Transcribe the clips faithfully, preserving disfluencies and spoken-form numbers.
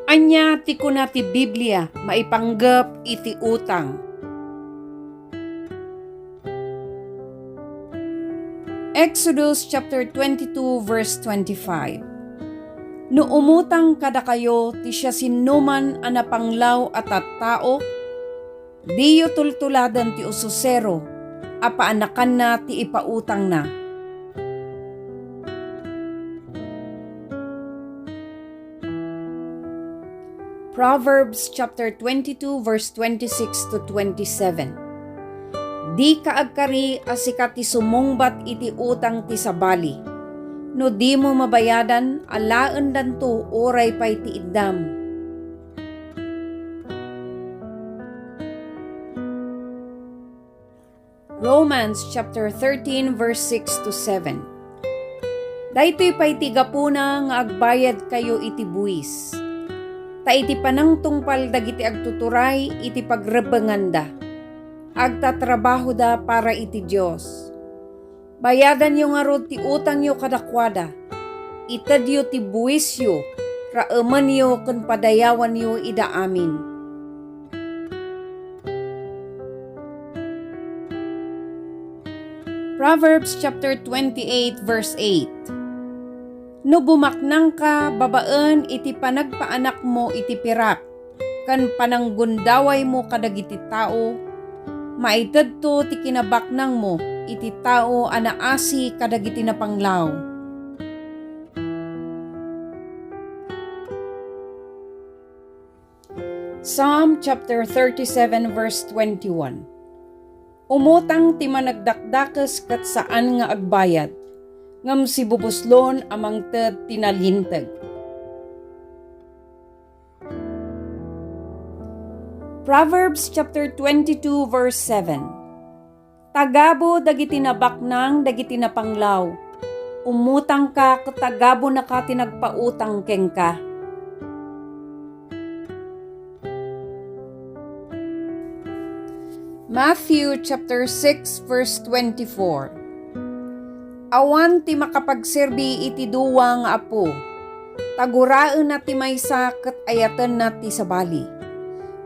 Ania ti kuna ti Biblia maipanggep iti utang? Exodus chapter twenty-two, verse twenty-five. No umutang kadakayo ti siasinoman a napanglaw a tattao, diyo tultuladen ti ususero a paanakanna ti ipautangna. Proverbs chapter twenty-two, verse twenty-six to twenty-seven. Dika agkari a sika ti sumungbat iti utang ti sabali. No dimo mabayadan, alaendanto uray pay ti iddam. Romans chapter thirteen, verse six to seven. Daytoy pay ti gapuna nga agbayadkayo iti buis. Ta iti panangtungpal dagiti agtuturay iti pagrebbenganda, agtatrabahoda para iti Dios. Bayadanyo ngarud ti utangyo kadakuada. Itedyo ti buisyo, raemenyo ken padayawanyo ida amin. Proverbs chapter twenty-eight, verse eight. No bumaknangka babaen iti panagpaanakmo iti pirak ken pananggundawaymo kadagiti tao, maitedto ti kinabaknangmo iti tao a naasi kadagiti napanglaw. Psalm chapter thirty-seven, verse twenty-one. Umutang ti managdakdakes ket saan nga agbayad, ngem sibubuslon a mangted ti nalinteg. Proverbs chapter twenty-two, verse seven. Tagabu dagiti nabaknang dagiti napanglaw. Umutangka ket tagabunaka ti nagpautang kenka. Matthew chapter six, verse twenty-four. Awan ti makapagserbi iti dua nga apo. Ta guraenna ti maysa ket ayatenna ti sabali.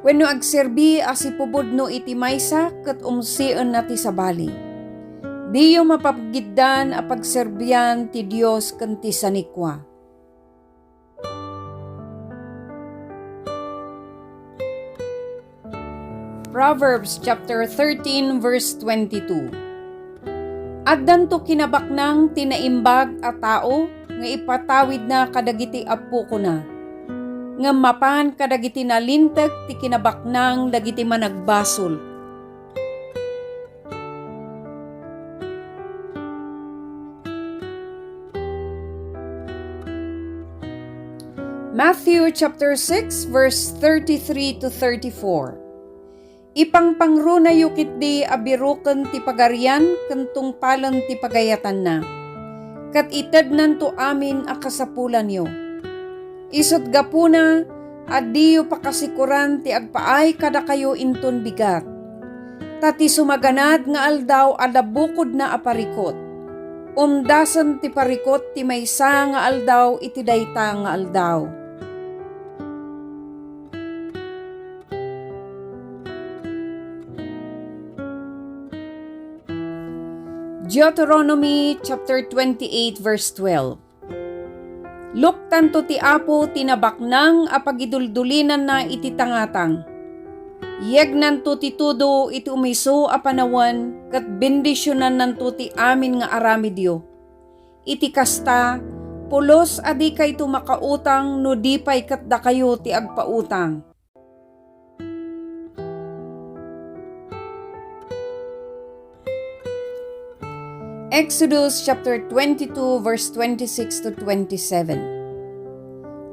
Wenno agserbi a sipupudno iti maysa ket umsienna ti sabali. Diyo mapagiddan a pagserbian ti Dios ken ti sanikua. Proverbs chapter thirteen, verse twenty-two. Addanto kinabaknang ti naimbag a tao nga ipatawidna kadagiti appokona, ngem mapan kadagiti nalinteg ti kinabaknang dagiti managbasol. Matthew chapter six, verse thirty-three to thirty-four. Ipangpangrunayo ketdi a biroken ti Pagarian ken tungpalen ti pagayatanna, ket itednanto amin a kasapulanyo. Isut' gapuna a diyo pakasikoran ti agpaay kadakayo inton bigat. Ta ti sumaganad nga aldaw adda bukodna a parikut. Umdasen ti parikut ti maysa nga aldaw iti dayta nga aldaw. Deuteronomy chapter twenty-eight, verse twelve. Luktanto ti Apo ti nabaknang a pagiduldulinanna iti tangatang. Yegnanto ti tudo iti umiso a panawen ket bendisionannanto ti amin nga aramidyo. Iti kasta, pulos a dikayto makautang no di pay ket dakayo ti agpautang. Exodus chapter twenty-two, verse twenty-six to twenty-seven.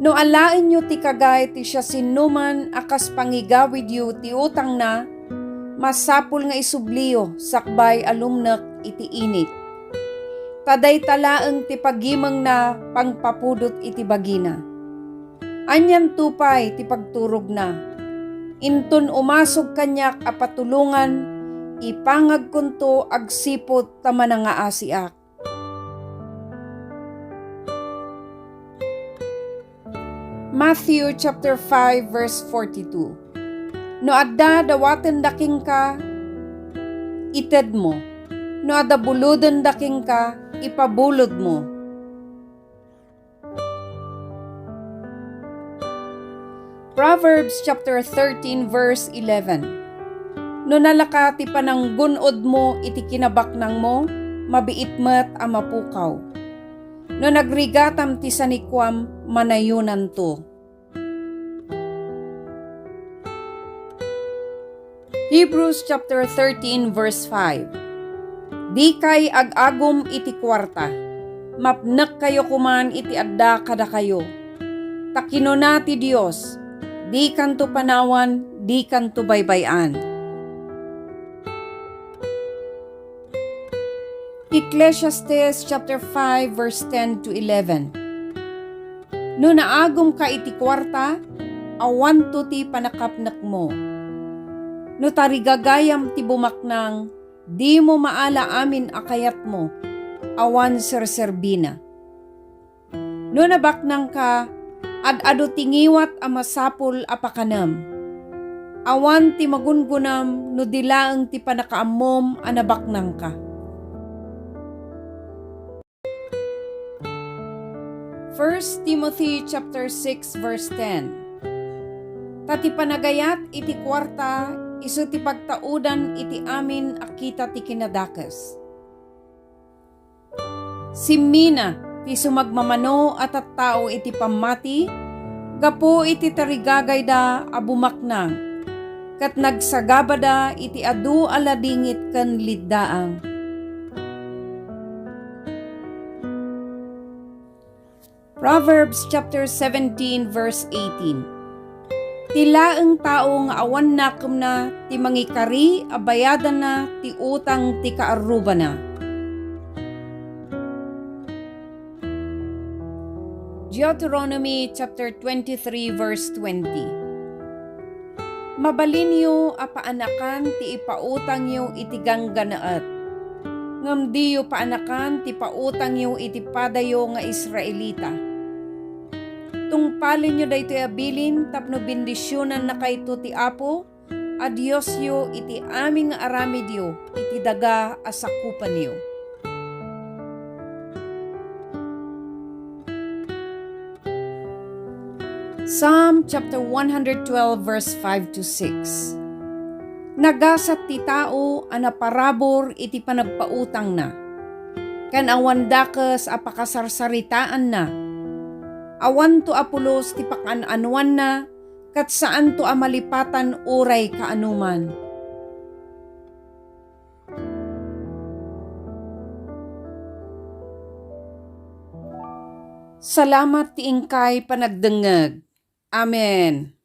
No alaenyo ti kagay ti siasinoman a kas pangigawidyo ti utangna, masapul nga isubliyo sakbay a lumnek iti init. Ta dayta laeng ti pagimengna pangpapudot iti bagina. Anianto pay ti pagturogna? Inton umasog kaniak a patulongan, ipangagkonto agsipud ta manangaasiak. Matthew chapter five, verse forty-two. No adda dawatenda kenka, itedmo. No adda bulodenda kenka, ipabulodmo. Proverbs chapter thirteen, verse eleven. No nalaka ti pananggun-odmo iti kinabaknangmo, mabiit met a mapukaw. No nagrigatam ti sanikuam, manayonanto. Hebrews chapter thirteen, verse five. Dikay ag-agum iti kuarta. Mapnekkayo koman iti adda kadakayo. Ta kinuna ti Dios, "Dikanto panawan, dikanto baybay-an." Ecclesiastes chapter five, verse ten to eleven. No naagumka iti kuarta, awanto ti panakapnekmo. No tarigagayam ti bumaknang, dimo maala amin a kayatmo, awan serserbina. No nabaknangka, ad-adu ti ngiwat a masapul a pakanem. Awan ti magungunam no di laeng ti pannakaammom a nabaknangka. First Timothy chapter six, verse ten. Ta ti panagayat iti kuarta isu ti pagtaudan iti amin a kita ti kinadakes. Simmina ti sumagmamano a tattao iti pammati gapu iti tarigagayda a bumaknang, ket nagsagabada iti adu a ladingit ken liddaang. Proverbs chapter seventeen, verse eighteen. Ti laeng tao nga awan nakemna ti mangikari a bayadanna ti utang ti kaarrubana. Deuteronomy chapter twenty-three, verse twenty. Mabalinyo a paanakan ti ipautangyo iti ganggannaet, ngem diyo paanakan ti pautangyo iti padayo nga Israelita. Tungpalenyo daytoy a bilin tapno bendisionannakayto ti Apo a Diosyo iti amin nga aramidyo iti daga a sakupanyo. Psalm chapter one hundred twelve, verse five to six. Nagasat ti tao a naparabur iti panagpautangna, ken awan dakes a pakasarsaritaanna. Awanto a pulos ti pakaan-anoanna, ket saanto a malipatan uray kaanoman. Salamat ti inkay panagdengngeg. Amen.